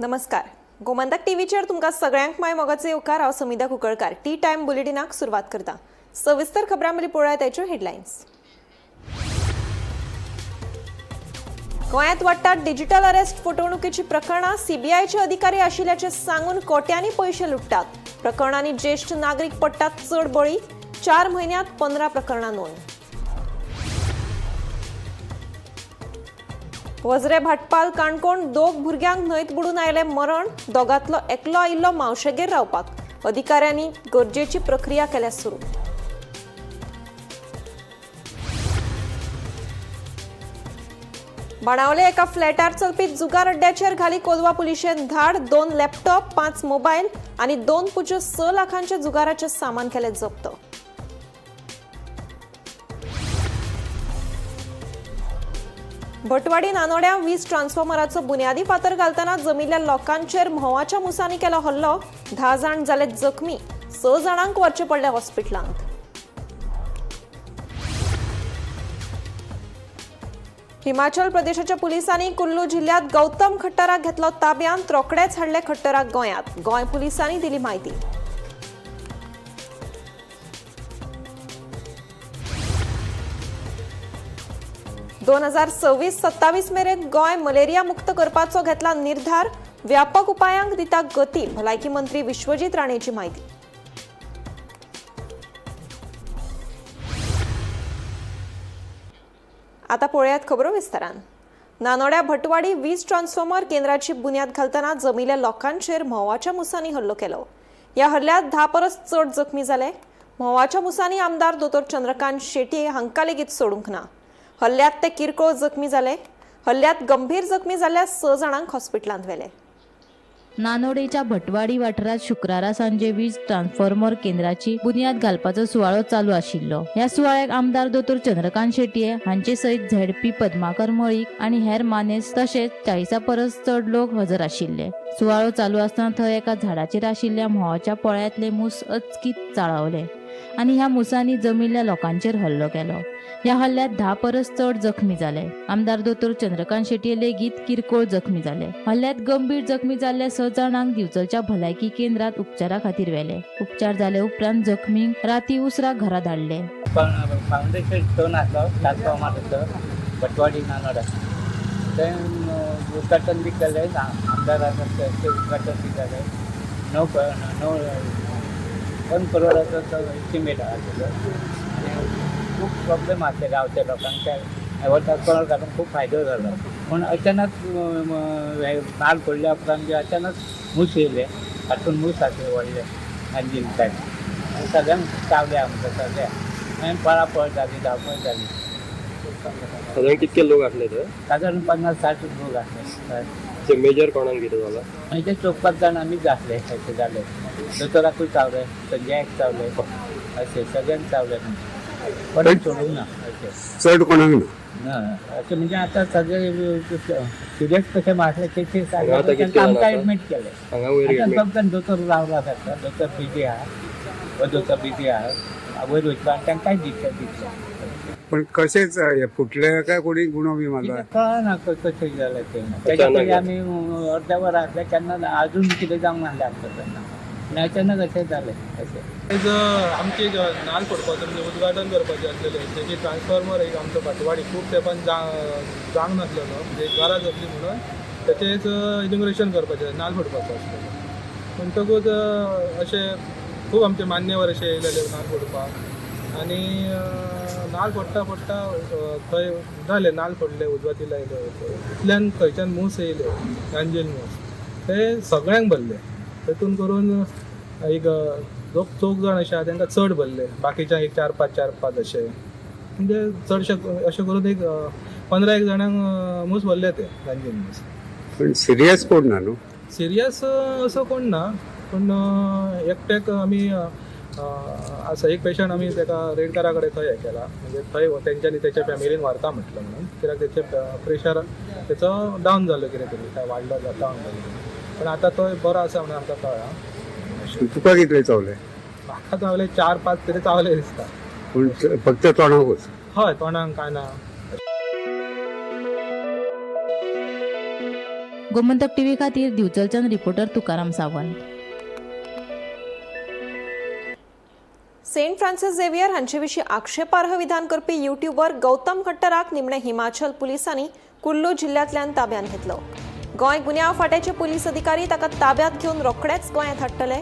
नमस्कार, गोमंतक टीव्हीचेर तुमकां सगळ्यांक माय मोगाचो येवकार. हांव समिधा कुंकळकार. टी टायम बुलेटिनाक सुरवात करता. सविस्तर खबरां मदीं पळोवया ताच्यो हेडलायन्स. गोंयांत वाडटात डिजिटल अरेस्ट फटवणुकीची प्रकरणां. सीबीआयचे अधिकारी आशिल्ल्याचे सांगून कोट्यांनी पयशे लुट्टात. प्रकरणांनी ज्येश्ठ नागरीक पडटात चड बळी. 4 म्हयन्यांत 15 प्रकरणां नोंद. वजरे भाटपाल काणकोण दोग भुरग्यांक न्हंयत बुडून आयले मरण. दोगांतलो एकलो आयिल्लो मावशेगेर रावपाक. अधिकाऱ्यांनी गरजेची प्रक्रिया केल्या सुरू. बाणावले एका फ्लॅटार चलपी जुगार अड्ड्याचेर घाली कोलवा पुलिशेन धाड. 2 लॅपटॉप, 5 मोबायल आनी 2.6 लाखांचे जुगाराचे सामान केले जप्त. भटवाडी नानोड्या वीज ट्रान्सफॉर्मराचो बुन्यादी फातर घालतना जमिल्ल्या लोकांचेर म्होंवाच्या मुसांनी केलो हल्लो. 10 जाण जाले जखमी, 6 जाणांक व्हरचे पडले हॉस्पिटलांत. हिमाचल प्रदेशाच्या पुलिसांनी कुल्लू जिल्ह्यात गौतम खट्टराक घेतलो ताब्यांत. रोखडेच हाडले खट्टराक गोंयांत. गोंय पुलिसांनी दिली म्हायती. 2026-27 मेरेन गोंय मलेरिया मुक्त करपाचो घेतला निर्धार. व्यापक उपायांक दिता गती. भलायकी मंत्री विश्वजीत राणेची म्हायती. आता पळयात खबरो विस्तारान. नानोड्या भटवाडी वीज ट्रान्सफॉर्मर केंद्राची बुन्याद घालतना जमिल्ल्या लोकांचेर म्होंवाच्या मुसांनी हल्लो केलो. ह्या हल्ल्यात 10 परस चड जखमी जाले. म्होंवाच्या मुसांनी आमदार दोतोर चंद्रकांत शेट्ये हांकां लेगीत सोडूंक ना. हल्ल्यात ते किरकोळ जखमी जाले. हल्ल्यात गंभीर जखमी जाल्ल्या 6 जाणांक हॉस्पिटलांत व्हेले. नानोडेच्या भटवाडी वाठारांत शुक्रारा सांजे वीज ट्रान्सफॉर्मर केंद्राची बुन्याद घालपाचो सुवाळो चालू आशिल्लो. ह्या सुवाळ्याक आमदार दोतोर चंद्रकांत शेट्ये हांचे सयत झेडपी पद्माकर मळीक आनी हेर मानेस्त तशेंच 40 परस चड लोक हजर आशिल्ले. सुवाळो चालू आसतना थंय एका झाडाचेर आशिल्ल्या म्होंवाच्या पोळ्यांतले मूस अचकीत चाळवले आनी ह्या मुसांनी जमिल्ल्या लोकांचेर हल्लो केलो. ह्या हल्ल्यात 10 परस चड जखमी जाले. आमदार दोतोर चंद्रकांत शेट्ये लेगीत किरकोळ जखमी जाले. हल्ल्यात गंभीर जखमी जाल्ल्या 6 जाणांक दिवचलच्या भलायकी केंद्रात उपचारा खातीर व्हेले. उपचार जाले उपरांत जखमींक राती उसरां घरा धाडले. फावंडेशन स्टोन आसलो ट्रान्सफॉर्मराचो भटवाडी नानोडा, थंय उद्घाटन बी केलें. आमदारान ते उद्घाटन बी केलें. 9 9 1 करोडाचो तो एस्टिमेट आहा तेजो आनी खूब प्रॉब्लेम आसले गांवच्या लोकांक. त्या हो ट्रान्सफॉर्मर घालून खूब फायदो जालो, पूण अचानक हे नाल पडल्या उपरांत बी अचानक मूस येयले. हातून मूस आसले व्हडले गांजील टायप आनी सगळ्यांक चावले आमकां सगळ्यांक. मागीर पळापळ जाली, धांवपळ जाली. सादारण कितके लोक आसले ते? सादारण 50-60 लोक आसले. हय. ते मेजर कोणाक कितें जाला? म्हणजे 4-5 जाण आमीच आसले अशें जालें. दोतोराकूय चावले, संजयाक चावले, अशें सगळ्यांक चावले, कोणाक सोडूंक ना अशें. चड कोणाक ना? ना अशें म्हणजे आतां सगळे सिरियस कशें आसले केसीस. हांगा आतां कितके जाण आमकां आसा? एडमीट केले. हांगा वयर आतां admit? फक्त दोतोर रावला ताका. दोतोर बिजी आहा, हो दोतोर बिजी आहा, वयर वचपा आनी तांकांय दितले दितले. पण कशेंच हे फुटले काय कोणी गुणो बी मारला? कितें कळना कशें जालें तें. तेच्या पयलीं आमी अर्द्या वर आसले केन्ना, अजून कितें जावंक नासलें आमकां तेन्ना आनी अचानक अशें जालें अशें. आयज आमची नाल फोडपाचो म्हणजे उद्घाटन करपाचें आसलेलें. तेजी ट्रान्सफॉर्मर एक आमचो भाटवाडी खूब तेंपान जावंक नासलेलो, म्हणजे गरज आसली म्हणून तेचेच इनॉग्रेशन करपाचें, नाल फोडपाचो आसलेलो. म्हणटकूच अशें खूब आमचे मान्यवर अशे येयलेले नाल फोडपाक आनी नाल फोडटा फोडटा थंय जालें, नाल फोडले, उजवाती लायल्यो. इतल्यान थंयच्यान मूस येयले, गांजील मूस, ते सगळ्यांक भरले. तेतून करून एक दोग चौग जाण अशे आहा तांकां चड भरले, बाकीच्या एक 4-5 4-5 अशे, म्हणजे चडशे अशें करून एक 15 एक जाणांक मूस भरले ते गांजील मूस. पण सिरियस कोण ना न्हू? सिरियस असो कोण ना, पूण एकट्याक आमी आसा एक पेशंट, आमी ताका रेडकारा कडेन थंय हें केला, म्हणजे थंय तेंच्यांनी तेच्या फॅमिलीन व्हरता म्हटलं म्हणून, कित्याक तेचे प्रेशर तेचो डावन जालो, कितें तरी काय वाडलो, डावन जालो, पण आतां तो बरो आसा म्हणून आमकां कळ्ळां. तुका कितले चावले? म्हाका चावले 4-5 तरी चावले दिसता. पूण फक्त तोंडाकूच? हय, तोंडाक, कानाक. गोमंतक टीव्ही खातीर दिवचलच्यान reporter Tukaram Sawant. Saint Francis Xavier हांचे विशीं आक्षेपार्ह विधान करपी युट्यूबर गौतम खट्टराक निमणे हिमाचल पुलिसांनी कुल्लू जिल्ल्यांतल्यान ताब्यांत घेतलो. गोंय गुन्यांव फांट्याचे पुलीस अधिकारी ताका ताब्यांत घेवन रोखडेच गोंयांत हाडटले.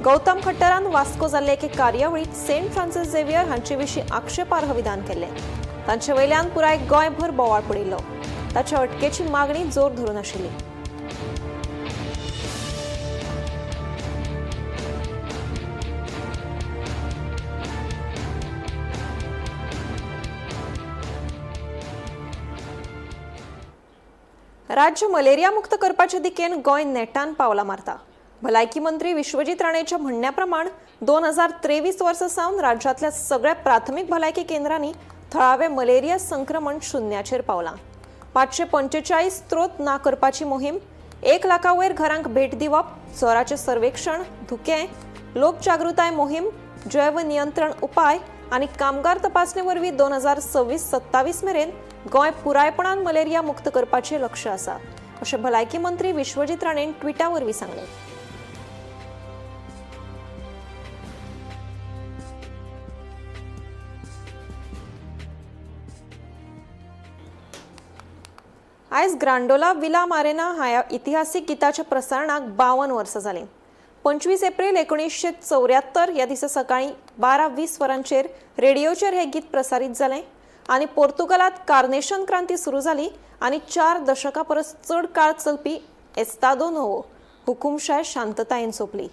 गौतम खट्टरान वास्को जाल्ले एके कार्यावळींत सेंट फ्रान्सिस झेवियर हांचे विशीं आक्षेपार्ह विधान केल्लें. तांचे वयल्यान पुराय गोंयभर बोवाळ पडिल्लो. ताच्या अटकेची मागणी जोर धरून आशिल्ली. राज्य मलेरिया मुक्त करपाचे दिकेन गोंय नेटान पावलां मारता. भलायकी मंत्री विश्वजीत राणेच्या म्हणण्या प्रमाण 2023 वर्सा सावन राज्यांतल्या सगळ्या प्राथमीक भलायकी केंद्रांनी थळावे मलेरिया संक्रमण शून्याचेर पावलां. 545 स्त्रोत ना करपाची मोहीम, 1 लाखा वयर घरांक भेट दिवप, जोराचें सर्वेक्षण, धुकें, लोकजागृताय मोहीम, जैव नियंत्रण उपाय आनी कामगार तपासणे वरवीं 2026-27 मेरेन गोंय पुरायपणान मलेरिया मुक्त करपाचें लक्ष आसा, अशें भलायकी मंत्री विश्वजीत राणेन ट्विटा वरवीं सांगलें. आयज ग्रांडोला विला मारेना ह्या इतिहासीक गिताच्या प्रसारणाक 52 वर्सां जालीं. 25 एप्रिल 1974 ह्या दिसा सकाळीं 12:20 वरांचेर रेडियोचेर हें गीत प्रसारीत जालें आनी पोर्तुगालांत कार्नेशन क्रांती सुरू जाली आनी 4 दशकां परस चड काळ चलपी एस्तादो नोवो हुकुमशाय शांततायेन सोंपली.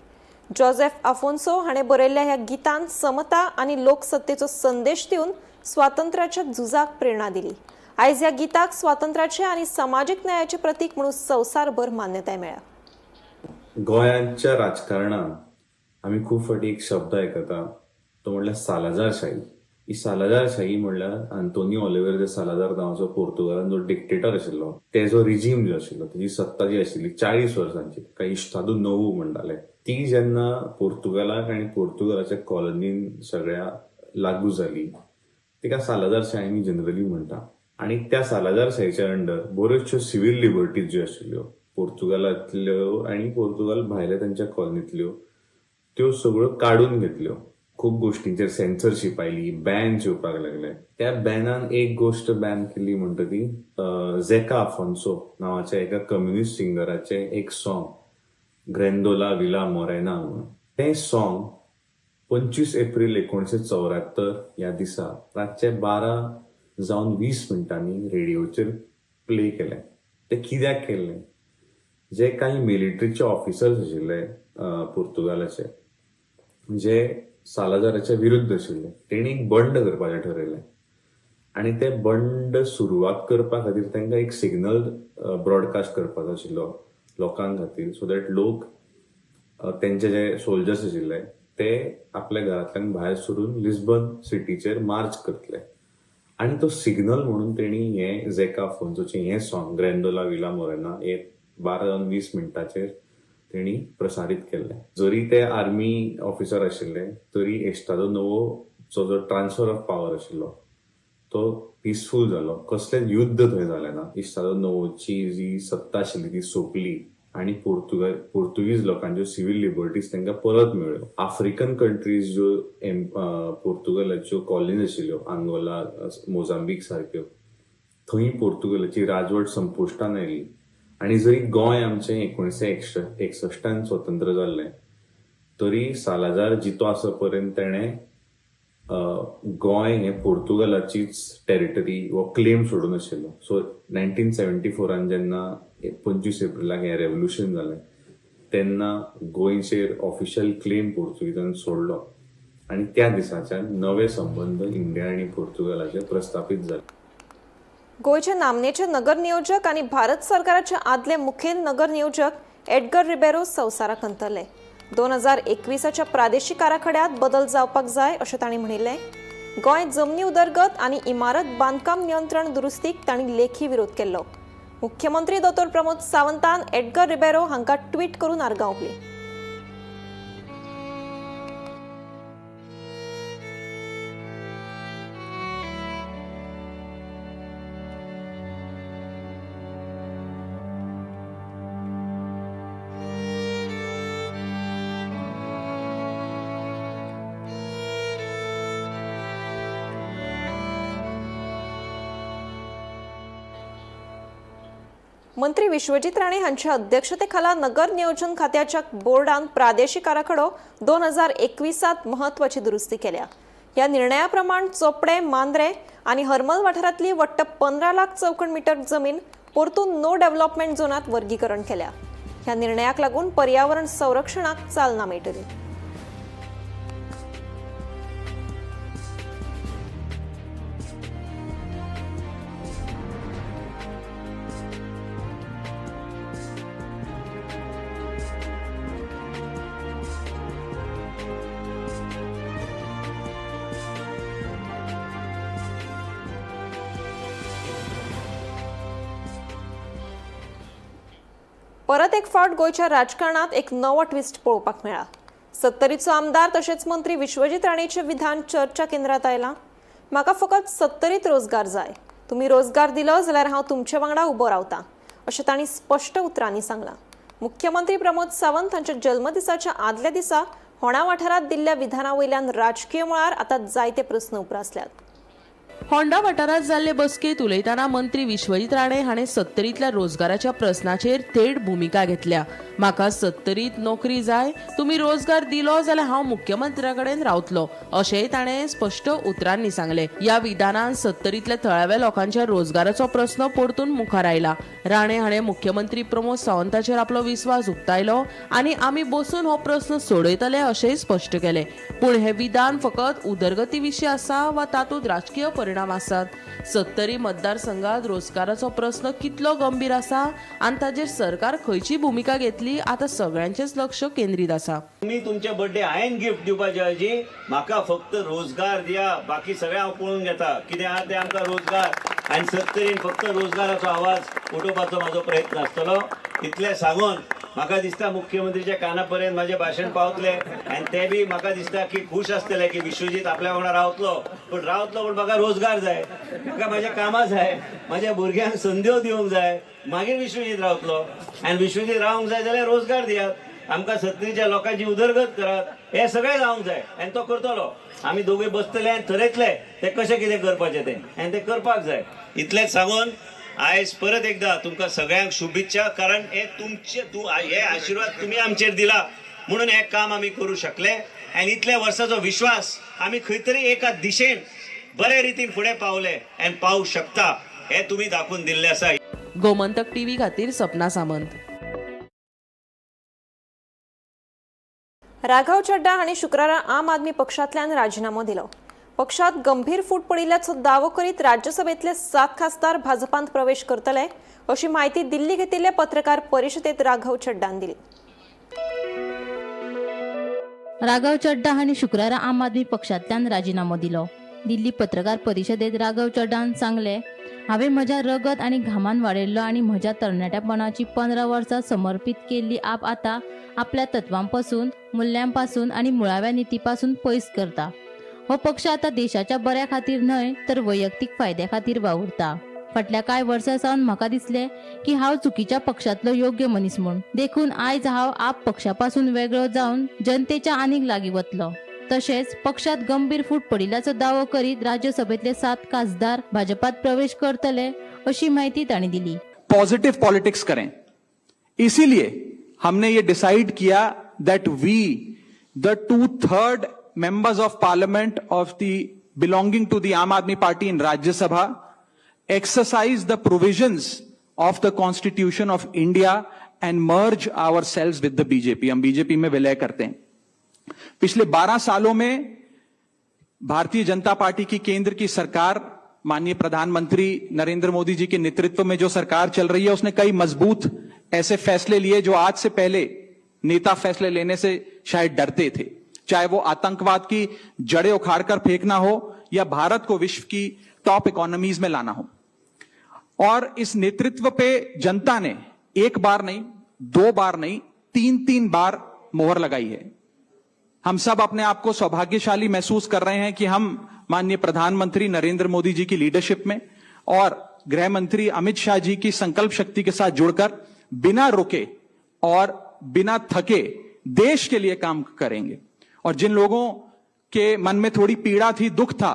जोसेफ आफोन्सो हाणें बरयल्ल्या ह्या गितान समता आनी लोकसत्तेचो संदेश दिवन स्वातंत्र्याच्या झुजाक प्रेरणा दिली. आयज ह्या गिताक स्वातंत्र्याचे आनी समाजीक न्यायाचे प्रतीक म्हणून संवसारभर मान्यताय मेळ्ळ्या. गोंयांच्या राजकारणांत आमी खूब फावटी एक शब्द आयकता तो म्हणल्यार सालाझारशाही. ही सालाझारशाही म्हणल्यार आंतोनियो ऑलिव्हेर दे सालाझार नांवाचो पोर्तुगालान जो डिक्टेटर आशिल्लो, तेजो रिजीम जो आशिल्लो, तेजी सत्ता जी आशिल्ली 40 वर्सांची, ताका इश्तादू नोवू म्हणटाले, ती जेन्ना पोर्तुगालाक आनी पोर्तुगालाच्या कॉलनीन सगळ्या लागू जाली तिका सालाझारशाही आमी जनरली म्हणटा. आनी त्या सालाझारशाहीच्या अंडर बऱ्योचश्यो सिव्हील लिबर्टीज ज्यो आशिल्ल्यो पोर्तुगालांतल्यो आनी पोर्तुगाल भायल्या तांच्या कॉलनींतल्यो त्यो सगळ्यो काडून घेतल्यो. खूब गोश्टींचेर सेन्सरशीप आयली, बॅन्स येवपाक लागले. त्या बॅनान एक गोश्ट बॅन केली म्हणटा ती झेका आफोन्सो नांवाच्या एका कम्युनिस्ट सिंगराचें एक सॉंग ग्रेंदोला विला मोरेना म्हणून. तें सॉंग 25 एप्रिल 1974 ह्या दिसा रातचे 12:20 रेडियोचेर प्ले केलें. तें कित्याक केल्लें? जे कांय मिलिटरीचे ऑफिसर्स आशिल्ले पोर्तुगालाचे, जे सालाझाराच्या विरुद्ध आशिल्ले, तेणी एक बंड करपाचें ठरयलें आनी तें बंड सुरवात करपा खातीर तांकां एक सिग्नल ब्रॉडकास्ट करपाचो आशिल्लो लोकां खातीर, सो that लोक तेंचे जे सोल्जर्स आशिल्ले ते आपल्या घरांतल्यान भायर सरून लिस्बन सिटीचेर मार्च करतले. आनी तो सिग्नल म्हणून तेणी हें झेका आफोन्सोचें हें सॉंग ग्रँडोला विला मोरेना हे 12:20 तेणी प्रसारीत केल्लें. जरी ते आर्मी ऑफिसर आशिल्ले तरी एस्तादो नोवोचो जो ट्रान्सफर ऑफ पावर आशिल्लो तो पिसफूल जालो, कसलें युद्ध थंय जालें ना. इस्तादो नोवोची जी सत्ता आशिल्ली ती सोंपली आनी पोर्तुगीज लोकांच्यो सिव्हील लिबर्टीज तांकां परत मेळ्ळ्यो. आफ्रिकन कंट्रीज ज्यो पोर्तुगालाच्यो कॉलनीज आशिल्ल्यो, आंगोला, मोजांबीक सारक्यो, थंय पोर्तुगालाची राजवट संपुश्टान आयली. आनी जरी गोंय आमचें 1961 स्वतंत्र जाल्लें तरी सालाझार जितो आसा पर्यंत तेणें गोंय हें पोर्तुगालाचीच टेरिटरी हो क्लेम सोडून आशिल्लो. सो 1974 जेन्ना 25 एप्रिलाक हें रेवोल्युशन जालें तेन्ना गोंयचेर ऑफिशियल क्लेम पोर्तुगीजान सोडलो आनी त्या दिसाच्यान नवे संबंद इंडिया आनी पोर्तुगालाचे प्रस्थापीत जाले. गोंयचे नामनेचे नगर नियोजक आनी भारत सरकाराचे आदले मुखेल नगर नियोजक एडगर रिबेरो संवसाराक अंतरले. 2021च्या प्रादेशीक आराखड्यांत बदल जावपाक जाय अशें तांणी म्हणिल्लें. गोंय जमनी उदरगत आनी इमारत बांदकाम नियंत्रण दुरुस्तीक तांणी लेखी विरोध केल्लो. मुख्यमंत्री दोतोर प्रमोद सावंतान एडगर रिबेरो हांकां ट्वीट करून आर्गां ओंपलीं. मंत्री विश्वजीत राणे हांच्या अध्यक्षतेखाला नगर नियोजन खात्याच्या बोर्डान प्रादेशिक आराखडो 2021 म्हत्वाची दुरुस्ती केल्या. ह्या निर्णयाप्रमाण चोपडे, मांद्रे आनी हरमल वाठारांतली वट्ट 15 लाख चौखण मीटर जमीन परतून नो डेव्हलपमेंट झोनात वर्गीकरण केल्या. ह्या निर्णयाक लागून पर्यावरण संरक्षणाक चालना मेळटली. परत एक फावट गोंयच्या राजकारणात एक नवो ट्विस्ट पळोवपाक मेळ्ळा. सत्तरीचो आमदार तशेंच मंत्री विश्वजीत राणेचें विधान चर्चा केंद्रात आयलां. म्हाका फकत सत्तरीत रोजगार जाय, तुमी रोजगार दिलो जाल्यार हांव तुमचे वांगडा उबो रावता अशें तांणी स्पश्ट उतरांनी सांगलां. मुख्यमंत्री प्रमोद सावंत हांच्या जल्मदिसाच्या आदल्या दिसा होणा वाठारांत दिल्ल्या विधाना वयल्यान राजकीय मळार आतां जायते प्रस्न उप्रासल्यात. होंडा वाठारांत जाल्ले बसकेंत उलयतना मंत्री विश्वजीत राणे हाणें सत्तरींतल्या रोजगाराच्या प्रस्नाचेर थेट भुमिका घेतल्या. म्हाका सत्तरीत नोकरी जाय, तुमी रोजगार दिलो जाल्यार हांव मुख्यमंत्र्या कडेन रावतलो अशेंय ताणें स्पश्ट उतरांनी सांगलें. ह्या विधानान सत्तरींतल्या थळाव्या लोकांच्या रोजगाराचो प्रस्न परतून मुखार आयला. राणे हाणें मुख्यमंत्री प्रमोद सावंताचेर आपलो विस्वास उक्तायलो आनी आमी बसून हो प्रस्न सोडयतले अशेंय स्पश्ट केलें. पूण हें विधान फकत उदरगती विशीं आसा वा तातूंत राजकीय परिणाम आसात? सत्तरी मतदारसंघात रोजगाराचो प्रस्न कितलो गंभीर आसा आनी ताचेर सरकार खंयची भुमिका घेतली आतां सगळ्यांचेच लक्ष केंद्रीत आसा. तुमी तुमचे बर्थडे हांवें गिफ्ट दिवपाचे ऐवजी म्हाका फक्त रोजगार दिया, बाकी सगळें हांव पळोवन घेता. कितें आहा तें आमकां रोजगार, आनी सत्तरीन फक्त रोजगाराचो आवाज उठोवपाचो म्हाजो प्रयत्न आसतलो. इतलें सांगून म्हाका दिसता मुख्यमंत्रीच्या काना पर्यंत म्हाजें भाशण पावतलें आनी ते बी म्हाका दिसता की खूश आसतले की विश्वजीत आपल्या वांगडा रावतलो. पूण रावतलो पूण म्हाका रोजगार जाय, म्हाका म्हाज्या कामां जाय, म्हाज्या भुरग्यांक संद्यो दिवंक जाय, मागीर विश्वजीत रावतलो. आनी विश्वजीत रावंक जाय जाल्यार रोजगार दियात, आमकां सत्तरीच्या लोकांची उदरगत करात, हे सगळें जावंक जाय आनी तो करतलो. आमी दोगूय बसतले आनी थरयतले ते कशें कितें करपाचें तें, आनी तें करपाक जाय. इतलेंच सांगून आयज परत एकदा तुमकां सगळ्यांक शुभेच्छा, कारण हे तुमचे हे आशिर्वाद तुमी आमचेर दिला म्हणून हें काम आमी करूं शकले. आनी इतल्या वर्साचो विश्वास आमी खंय तरी एका दिशेन बरे रितीन फुडें पावले आनी पावूंक शकता हें तुमी दाखोवन दिल्लें आसा. गोमंतक टीव्ही खातीर सपना सामंत. राघव चड्डा हांणी शुक्रारा आम आदमी पक्षांतल्यान राजिनामो दिलो. पक्षात गंभीर फूट पडिल्ल्याचो दावो करीत राज्यसभेतले 7 खासदार भाजपांत प्रवेश करतले अशी माहिती दिल्ली घेतिल्ले पत्रकार परिशदेत राघव चड्डान दिली. राघव चड्डा हांणी शुक्रारा आम आदमी पक्षांतल्यान राजिनामो दिलो. दिल्ली पत्रकार परिशदेत राघव चड्डान सांगलें, हांवें म्हज्या रगत आनी घामान वाडयल्लो आनी म्हज्या तरणाटेपणाची 15 वर्सां समर्पीत केल्ली आप आतां आपल्या तत्वांपासून, मुल्यांपासून आनी मुळाव्या नितीपासून पयस करता. हो पक्ष आतां देशाच्या बऱ्या खातीर न्हय तर वैयक्तीक फायद्या खातीर वावुरता. फाटल्या कांय वर्सां सावन म्हाका दिसलें की हांव चुकीच्या पक्षांतलो योग्य मनीस म्हूण, देखून आयज हांव आप पक्षापासून वेगळो जावन जनतेच्या आनीक लागीं वतलो. तशेंच पक्षात गंभीर फूट पडिल्ल्याचो दावो करीत राज्यसभेतले 7 खासदार भाजपात प्रवेश करतले अशी माहिती तांणी दिली. पॉजिटिव पॉलिटिक्स करें, इसीलिए हमने ये डिसाइड किया that we the 2/3 members of parliament of the belonging to the Aam Aadmi Party in Rajya Sabha exercise the provisions of the Constitution of India and merge ourselves with the BJP. हम BJP में विलय करते हैं. पिछले 12 सालों में Bharatiya Janata party की केंद्र की सरकार, माननीय प्रधानमंत्री नरेंद्र मोदी जी के नेतृत्व में जो सरकार चल रही है, उसने कई मजबूत ऐसे फैसले लिए जो आज से पहले नेता फैसले लेने से शायद डरते थे, चाहे वो आतंकवाद की जड़ें उखाड़कर फेंकना हो या भारत को विश्व की टॉप इकोनॉमीज में लाना हो. और इस नेतृत्व पे जनता ने एक बार नहीं, 2 बार नहीं, 3-3 बार मोहर लगाई है. हम सब अपने आप को सौभाग्यशाली महसूस कर रहे हैं कि हम माननीय प्रधानमंत्री नरेंद्र मोदी जी की लीडरशिप में और गृह मंत्री अमित शाह जी की संकल्प शक्ति के साथ जुड़कर बिना रुके और बिना थके देश के लिए काम करेंगे. और जिन लोगों के मन में थोड़ी पीड़ा थी, दुख था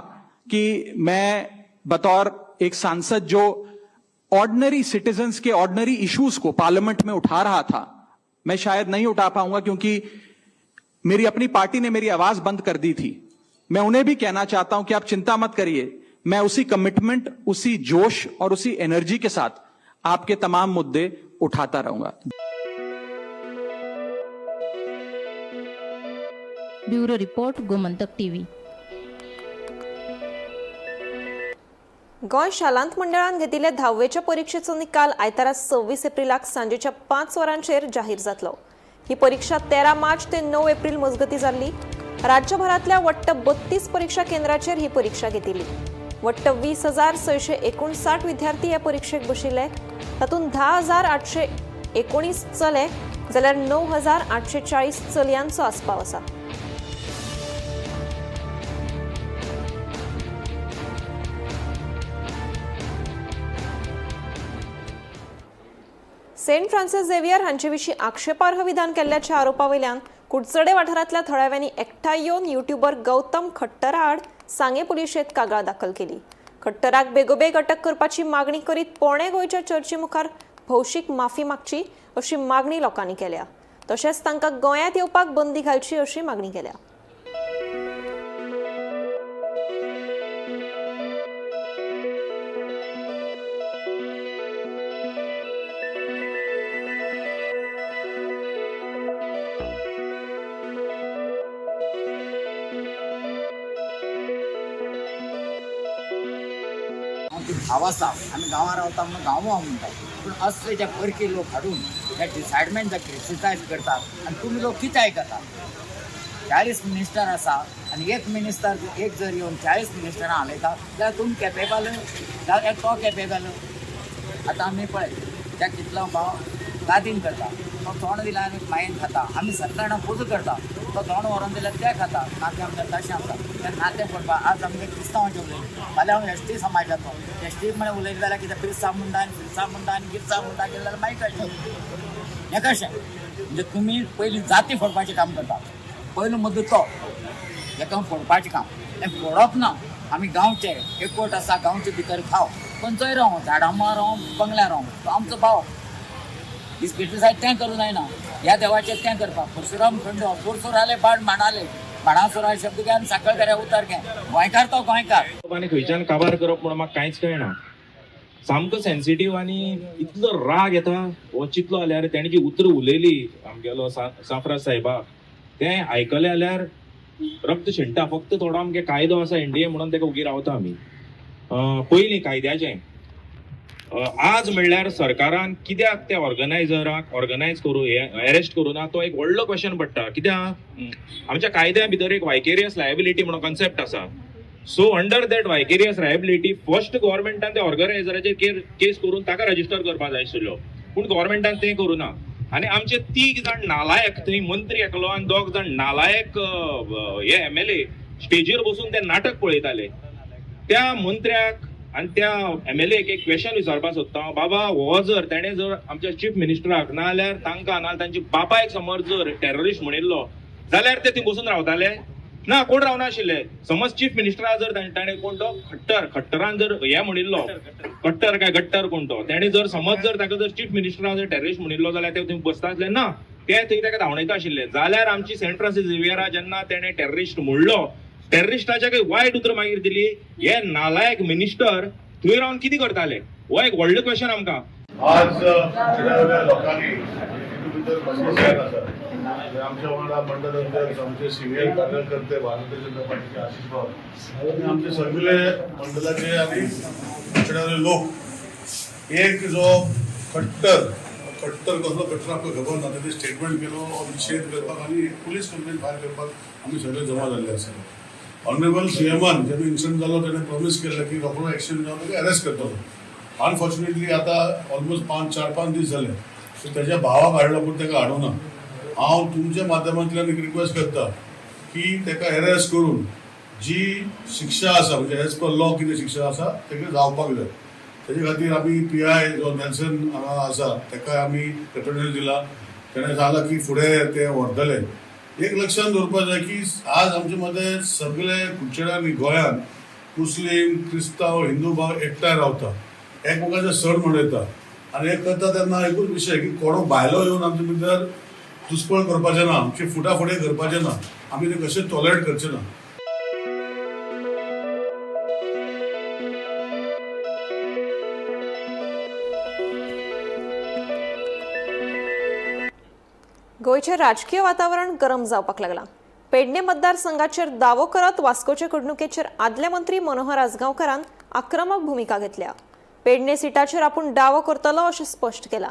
कि मैं बतौर एक सांसद जो ऑर्डिनरी सिटीजन्स के ऑर्डिनरी इश्यूज को पार्लियामेंट में उठा रहा था, मैं शायद नहीं उठा पाऊंगा क्योंकि मेरी अपनी पार्टी ने मेरी आवाज बंद कर दी थी। मैं उन्हें भी कहना चाहता हूं कि आप चिंता मत करिए, मैं उसी कमिटमेंट, उसी जोश और उसी एनर्जी के साथ आपके तमाम मुद्दे उठाता रहूंगा। Bureau report, Gomantak TV. Goa शालांत मंडळान घेतिल्ल्या धाव्वेच्या परिक्षेचो निकाल आयतारा 26 एप्रिलाक सांजेच्या 5 वरांचेर जाहीर जातलो। ही परीक्षा 13 मार्च ते 9 एप्रिल मजगती जाल्ली। राज्यभरांतल्या वट्ट 32 परीक्षा केंद्राचेर ही परीक्षा घेतिल्ली। वट्ट 20,659 विद्यार्थी ह्या परिक्षेक बशिल्ले। तातूंत 10,819 चले जाल्यार 9,840 चलयांचो आस्पाव आसा। सेंट फ्रान्सिस झेवियर हांचे विशीं आक्षेपार्ह विधान केल्ल्याच्या आरोपावयल्यान कुडचडे वाठारांतल्या थळाव्यांनी एकठांय येवन युट्यूबर गौतम खट्टरा आड सांगें पुलिशेंत कागाळ दाखल केली। खट्टराक बेगोबेग अटक करपाची मागणी करीत पोणे गोंयच्या चर्ची मुखार भौशीक माफी मागची अशी मागणी लोकांनी केल्या। तशेंच तांकां गोंयांत येवपाक बंदी घालची अशी मागणी केल्या। भाव आसा, आमी गांवां रावता म्हणून गांव हांव म्हणटा, पूण असले जे परकी लोक हाडून हे डिसायडमेंट जे क्रिटिसायज करता आनी तुमी लोक कितें आयकता? 40 मिनिस्टर आसा आनी एक मिनिस्टर एक जर येवन 40 मिनिस्टरां हालयता जाल्यार तुमी केपेबल, जाल्यार तो केपेबल। आतां आमी पळय त्या कितलो भाव गादीन करता, तो तोंड दिल्यार आनी मायेन खाता, आमी सत्तरां पुजा करता, तो तोंड व्हरोन दिल्यार ते खाता। नातें आमचें तशें आसा, तें नातें पडपा। आज आमगे क्रिस्तांवाचें उलयलें, फाल्यां हांव एस टी समाजाचो, एस टी म्हळ्यार उलयलें जाल्यार कितें बिरसा मुंडा आनी फिरसा मुंडा आनी गिरसा मुंडा केलें जाल्यार मागीर कळटलें हें कशें। म्हणजे तुमी पयलीं जाती फोडपाचें काम करता, पयलो मुद्दो तो हेका फोडपाचें काम। हें फोडप ना, आमी गांवचे एकवट आसा, गांवचे भितर खाव खंयचोय राव, झाडां राव, बंगल्या राव, तो आमचो भाव। क्रिटिसायज तें करूं जायना, ह्या देवाचें तें करपाक। परशुराम खंडो पोरसोर बाण मांडाले, बाणासुरा शब्द घे आनी साखळ घरा उतर घे, गोंयकार तो गोंयकार। आनी खंयच्यान काबार करप म्हणून म्हाका कांयच कळना, सामको सेन्सिटीव आनी इतलो राग येता। हो चितलो जाल्यार तेणी जी उतरां उलयली आमगेलो साफ्रा साहेबाक, तें आयकलें जाल्यार रक्त शिणटा। फक्त थोडो आमगे कायदो आसा एनडीए म्हणून तेका उगी रावता आमी। पयलीं कायद्याचें आज म्हणल्यार सरकारान कित्याक त्या ऑर्गनायझराक ऑर्गनायज करूं अरेस्ट करूं ना, तो एक व्हडलो क्वेश्चन पडटा। कित्याक आमच्या कायद्या भितर एक वायकेरियस लायबिलिटी म्हणून कॉन्सेप्ट आसा। So under that vicarious liability first गव्हर्मेंटान त्या ऑर्गनायझराचेर केस करून ताका रजिस्टर करपाक जाय आशिल्लो, पूण गव्हर्मेंटान तें करूं ना। आनी आमचे 3 जाण नालायक थंय मंत्री एकलो आनी 2 जाण नालायक हे एमएलए स्टेजीर बसून ते नाटक पळयताले। त्या मंत्र्याक आनी त्या एमएलए एक क्वेश्चन विचारपाक सोदता हांव, बाबा हो जर तेणें जर आमच्या चीफ मिनिस्टराक ना जाल्यार तांकां ना तांच्या बापायक समज जर टेररिस्ट म्हणिल्लो जाल्यार ते थंय बसून रावताले ना? कोण रावनाशिल्ले। समज चीफ मिनिस्टरा जर ताणें कोण तो खट्टर, खट्टरान जर हे म्हणिल्लो, कट्टर काय गट्टर कोण तो, तेणें जर समज जर ताका जर चीफ मिनिस्टरा जर टेररिस्ट म्हणिल्लो जाल्यार ते थंय बसता आसले ना, ते थंय ताका धांवडायता आशिल्ले। जाल्यार आमची सेंट फ्रांसीस झेवियरा जेन्ना तेणें टेररिस्ट म्हणलो, टेररिस्टाच्या काही वायट उतरां मागीर दिली, हे नालायक मिनिस्टर थंय रावन कितें करताले? हो एक व्हडलो क्वेश्चन आमकां। आज लोकांनी आमच्या वांगडा मंडल अध्यक्ष, आमचे सिनियर कार्यकर्ते भारतीय जनता पार्टीचे आशिष भाऊ आनी आमचे सगळे मंडळाचे आनी कुडचड्याचे लोक, एक जो कट्टर कट्टर कसलो कट्टर आमकां खबर ना, तेणे स्टेटमेंट केलो निशेध करपाक आनी पुलीस कंप्लेन फायल करपाक आमी सगळे जमा जाल्ले आसा। ऑनरेबल सीएमान जेन्ना इन्सिडंट जालो तेणें प्रॉमीस केल्लें की रोखडो एक्शन जावन ताका अरेस्ट करतलो। अनफॉर्च्युनेटली आतां ऑलमोस्ट 4-5 दीस जाले, सो तेज्या भावाक हाडलो पूण ताका हाडूना। हांव तुमच्या माध्यमांतल्यान एक रिक्वेस्ट करता की ताका अरेस्ट करून जी शिक्षा आसा, म्हणजे एज पर लॉ कितें शिक्षा आसा ताका जावपाक जाय। तेजे खातीर आमी पीआय जो नेल्सन हांगा आसा ताका आमी रेप्रेजेंटेटिव्ह दिला, तेणें सांगलां की फुडें ते व्हरतले। एक लक्षात दवरपाक जाय की आज आमचे मदें सगळे कुडचड्या आनी गोंयांत मुस्लीम, क्रिस्तांव, हिंदू भाव एकठांय रावता। एकमेकाचे सण मनयता आनी हे करता तेन्ना एकूच विशय की कोणो भायलो येवन आमचे भितर दुस्पळ करपाचें ना, आमची फुटाफुटी करपाचें ना, आमी ते कशें टॉलरेट करचे ना. गोंयचें राजकीय वातावरण गरम जावपाक लागलां. पेडणे मतदारसंघाचेर दावो करत वास्कोचे घडणुकेचेर आदले मंत्री मनोहर आजगांवकारान आक्रमक भुमिका घेतल्या. पेडणे सिटाचेर आपूण दावो करतलो अशें स्पश्ट केलां.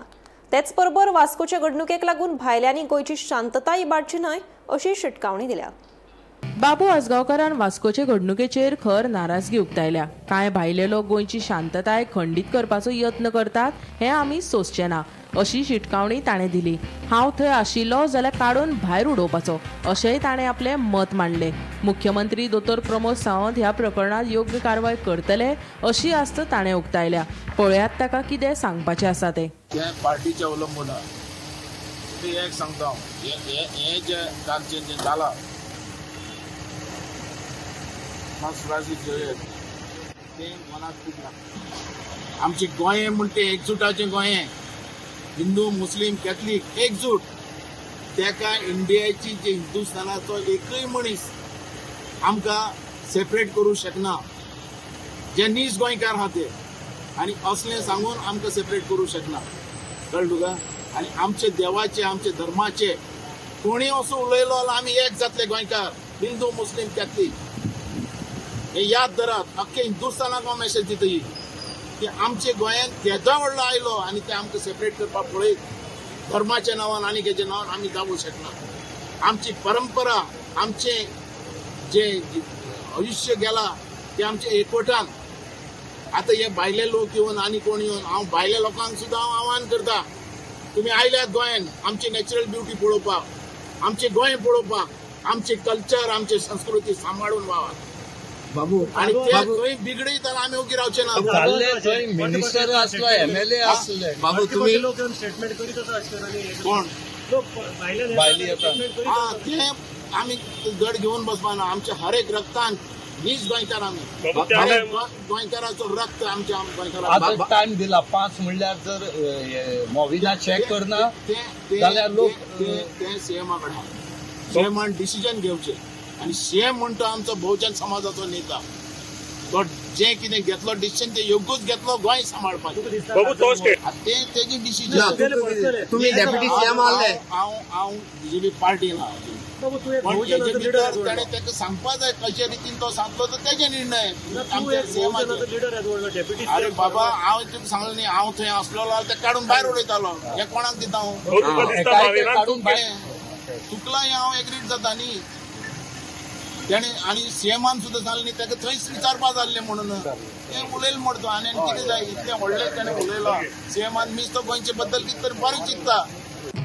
तेच बरोबर वास्कोचे घडणुकेक लागून भायल्यांनी गोंयची शांतताय इबाडची न्हय अशी शिटकावणी दिल्या. बाबू आजगांवकारान वास्कोचे घडणुकेचेर खर नाराजगी उक्तायल्या. कांय भायले लोक गोंयची शांतताय खंडीत करपाचो यत्न करतात हें आमी सोंसचे ना अशी शिटकावणी ताणें दिली. हांव थंय आशिल्लो जाल्यार काडून भायर उडोवपाचो अशेंय ताणें आपलें मत मांडलें. मुख्यमंत्री दोतोर प्रमोद सावंत ह्या प्रकरणांत योग्य कारवाय करतले अशी आस्त ताणें उक्तायल्या. पळयात ताका कितें सांगपाचें आसा तें. तें पार्टीचें अवलंबून आहा. एक सांगता हांव, हें जें तांचें जें जालां तें मनाक खूब लागता. आमचें गोंय म्हणटा तें एकजुटाचें गोंय, हिंदू मुस्लीम कॅथलीक एकजूट. तेका इंडियाची जे हिंदुस्थानाचो एकूय मनीस आमकां सेपरेट करूं शकना. जे नीज गोंयकार आहा ते आनी असलें सांगून आमकां सेपरेट करूं शकना. कळ्ळें तुका? आनी आमचे देवाचे आमचे धर्माचे कोणी असो उलयलो जाल्यार आमी एक जातले गोंयकार, हिंदू मुस्लीम कॅथलीक. हे याद धरात. अख्खे हिंदुस्थानाक हांव मेसेज दिता ही की आमचे गोंयांत केदो व्हडलो आयलो आनी ते आमकां सेपरेट करपाक पळयत धर्माच्या नांवान आनी हेच्या नांवान आमी जावूं शकना. आमची परंपरा, आमचें जें आयुश्य गेलां तें आमचें एकवटान. आतां हे भायले लोक येवन आनी कोण येवन, हांव भायल्या लोकांक सुद्दां हांव आव्हान करता, तुमी आयल्यात गोंयान आमची नॅचरल ब्युटी पळोवपाक, आमचें गोंय पळोवपाक, आमचें कल्चर आमची संस्कृती सांबाळून वावात. बाबू आनी ते थंय बिगडीत जाल्यार आमी ओगी रावचे ना. थंय मिनिस्टर आसलो, एमएलए आसले. बाबू तुमी स्टेटमेंट करीत आसता कोण भायली येता हा ते आमी गड घेवन बसपाना. आमच्या हर एक रक्तान नीज गोंयकार आमी, गोंयकाराचो रक्त आमच्या गोंयकाराचो. टायम दिला 5 म्हणल्यार जर मोविना चेक करना जाल्यार लोक ते सीएमा कडेन, सीएमान डिसिजन घेवचें. आनी सीएम म्हणटा आमचो बहुजन समाजाचो नेता, तो जें कितें घेतलो डिसिजन ते योग्यूच घेतलो गोंय सांबाळपाक. ते तेजी डिसिजन. तुमी डेप्युटी सीएम आहले. हांव हांव बीजेपी पार्टीन आहा, पण तेजे भितर ताणें ताका सांगपा जाय कशे रितीन तो सांगतलो तो तेजे निर्णय. अरे बाबा हांव तुका सांगलें न्ही, हांव थंय आसलेलो जाल्यार ते काडून भायर उडयतालो. हें कोणाक दिता हांव? काडून भायर चुकलां हें हांव एग्रीड जाता न्ही. तेणें आनी सीएमान सुद्दां सांगलें न्ही ताका थंयच विचारपा जाल्लें म्हणून तें उलयलें म्हणटा. आनी कितें जाय इतलें व्हडलें तेणें उलयलां. सीएमान मीस तो गोंयचे बद्दल कितें तरी बरें चिंत्ता.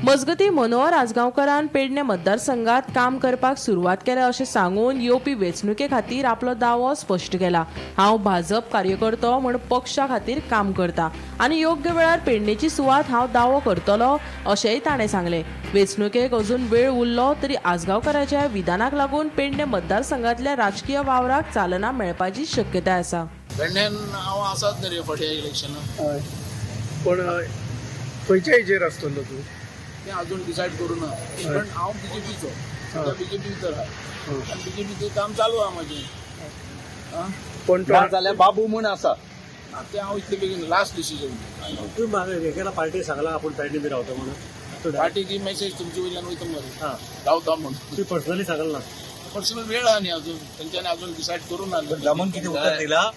मजगतीं मनोहर आजगांवकारान पेडणे मतदारसंघात काम करपाक सुरवात केल्या अशें सांगून येवपी वेंचणुके खातीर आपलो दावो स्पश्ट केला. हांव भाजप कार्यकर्तो म्हूण पक्षा खातीर काम करता आनी योग्य वेळार पेडणेची सुवात हांव दावो करतलो अशेंय ताणें सांगलें. वेंचणुकेक अजून वेळ उरलो तरी आजगांवकाराच्या विधानाक लागून पेडणे मतदारसंघांतल्या राजकीय वावराक चालना मेळपाची शक्यताय आसा. पेडण्यान हांव आसात न्ही रे फाटीं इलेक्शनाक. पण खंयच्या हेजेर आसतलो तूं तें अजून डिसायड करूं ना, पण हांव बीजेपीचो, सद्या बीजेपी भितर आहा आनी बीजेपीचें काम चालू आहा म्हाजें. पण जाल्यार बाबू म्हूण आसा तें हांव इतले बेगीन लास्ट डिसिजन. तुवें हें केला पार्टी सांगला आपूण पेडणे बी रावता म्हणून? पार्टीची मेसेज तुमचे वयल्यान वयता मरे रावता म्हणून. तुवें पर्सनली सांगला ना? पर्सनल वेळ आहा न्ही अजून, तेंच्यांनी अजून डिसायड करूं ना. दामून कितें उतर दिला?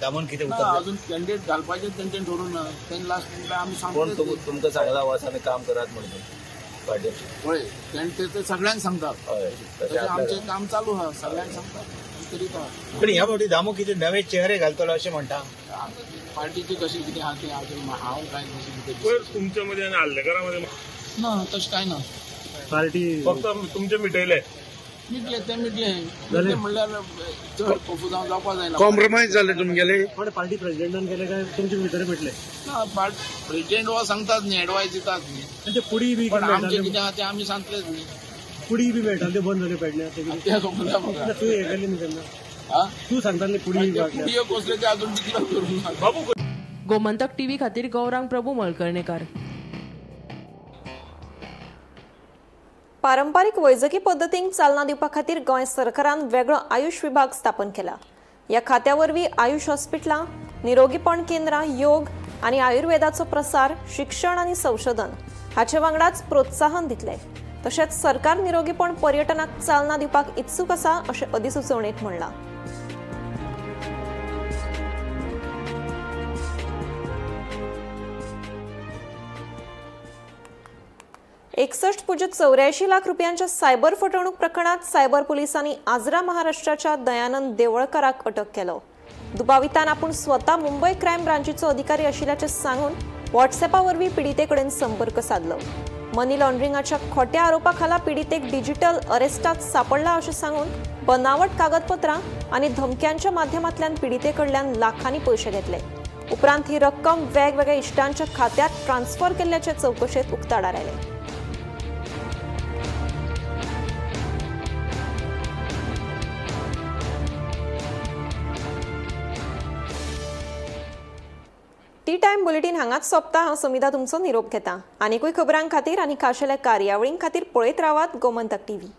दामून कितें उतर अजून कॅन्डिडेट घालपाचें तेंच्यांनी ठरोवंक ना. तेंचे लास्ट मिनिटाक आमी कोण सांगता तुमकां सांगला वच आनी काम करात म्हणून पार्टी? पळय तें ते सगळ्यांक सांगतात. तशें आमचें काम चालू आहा, सगळ्यांक सांगतात करीत आहा. पण ह्या फावटी दामू कितें नवे चेहरे घालतलो अशें म्हणटा? पार्टीचें कशें कितें आहा तें अजून हांव कांय तशें कितें तुमच्या मदीं आनी आर्लेकरा मदीं ना तशें कांय ना. पार्टी फक्त तुमचें मिटयलें? मिटलें तें मिटलें म्हणल्यार चड कोफुजांव जावपा जायना. कॉम्प्रोमायज जालें तुमगेलें? पण पार्टी प्रेसिडेंटान केलें काय तुमचे भितर मिटलें? ना, प्रेसिडेंट हो सांगतात न्ही, एडवायस दितात न्ही. ते पुडी बी पण आमचें कितें आहा तें आमी सांगतलेच न्ही. पुडी बी मेळटाले ते बंद जाले पेडण्या तें खबर ना म्हाका. तूं हें केलें न्ही तेन्ना? तूं सांगताले पुडी पुडयो कसल्यो ते अजून डिक्लेर करूंक ना. बाबू. गोमंतक टीव्ही खातीर गौरांग प्रभू मळकर्णेकार. पारंपारीक वैजकी पद्दतींक चालना दिवपा खातीर गोंय सरकारान वेगळो आयुष विभाग स्थापन केला. ह्या खात्या वरवीं आयुष हॉस्पिटलां, निरोगीपण केंद्रां, योग आनी आयुर्वेदाचो प्रसार, शिक्षण आनी संशोधन हाचे वांगडाच प्रोत्साहन दितले. तशेंच सरकार निरोगीपण पर्यटनाक चालना दिवपाक इत्सूक आसा अशें अधिसुचोवणेंत म्हणलां. 61.84 लाख रुपयांच्या सायबर फटवणूक प्रकरणात सायबर पोलिसांनी आजरा महाराष्ट्राच्या दयानंद देवळकराक अटक केलो. दुबावितान आपूण स्वता मुंबय क्रायम ब्रांचीचो अधिकारी आशिल्ल्याचें सांगून व्हॉट्सएपा वरवीं पिडितेकडेन संपर्क सादलो. मनी लॉन्ड्रिंगाच्या खोट्या आरोपा खाला पिडितेक डिजिटल अरेस्टात सापडला अशें सांगून बनावट कागदपत्रां आनी धमक्यांच्या माध्यमांतल्यान पिडितेकडल्यान लाखांनी पयशे घेतले. उपरांत ही रक्कम वेगवेगळ्या इश्टांच्या खात्यात ट्रान्स्फर केल्ल्याचे चवकशेंत उक्ताडार आयलें. टी टायम बुलेटीन हांगाच सोंपता. हांव समिधा तुमचो निरोप घेता. आनीकूय खबरां खातीर आनी खाशेल्या कार्यावळीं खातीर पळयत रावात Gomantak TV.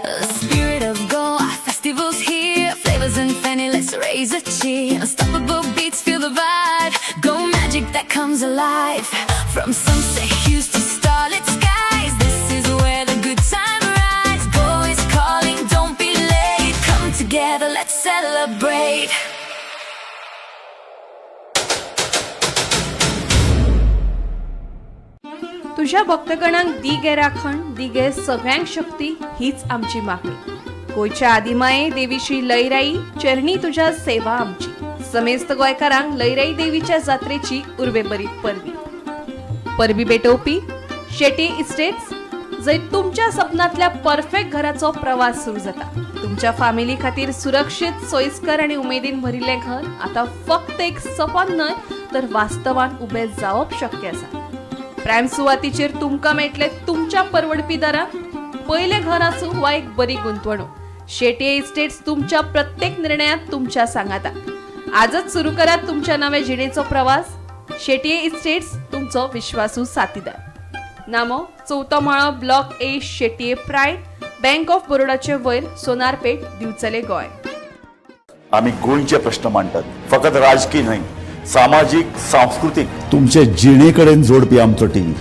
The spirit of Goa festivals here. Flavors and Feni, let's raise a cheer. Unstoppable beats, feel the vibe. Go magic that comes alive. From sunset hues to starlit skies, this is where the good time rides. Goa is calling, don't be late. Come together, let's celebrate. तुझ्या भक्तगणांक दी गे राखण, दी गे सगळ्यांक शक्ती, हीच आमची मागणी. गोंयच्या आदिमाये देवी श्री लयराई चरणी तुझ्या सेवा आमची. समेस्त गोंयकारांक लयराई देवीच्या जात्रेची उर्बेभरीत परबी. परबी भेटोवपी शेटी इस्टेट्स, जंय तुमच्या सपनांतल्या परफेक्ट घराचो प्रवास सुरू जाता. तुमच्या फामिली खातीर सुरक्षीत, सोयीस्कर आनी उमेदीन भरिल्लें घर आतां फक्त एक सपन न्हय तर वास्तवान उबें जावप शक्य आसा. प्रायम सुवातीचेर तुमकां मेळटले तुमच्या परवडपी दरात पयलें घर आसूं वा एक बरी गुंतवणूक, शेटये इस्टेट्स तुमच्या प्रत्येक निर्णयात तुमच्या सांगाता. आजच सुरू करात तुमच्या नव्या जिणेचो प्रवास. शेटये इस्टेट्स, तुमचो विश्वासू साथीदार. नामो चवथो माळो, block A, Shetye pride, bank of बरोडाचे वयर, सोनारपेठ, दिवचले, गोंय. आमी गोंयचे प्रश्न मांडटात, फकत राजकीय न्हय, सामाजीक, सांस्कृतीक, तुमचे जिणे कडेन जोडपी आमचो टीव्ही,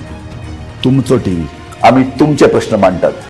तुमचो टीव्ही. आमी तुमचे प्रश्न मांडटात.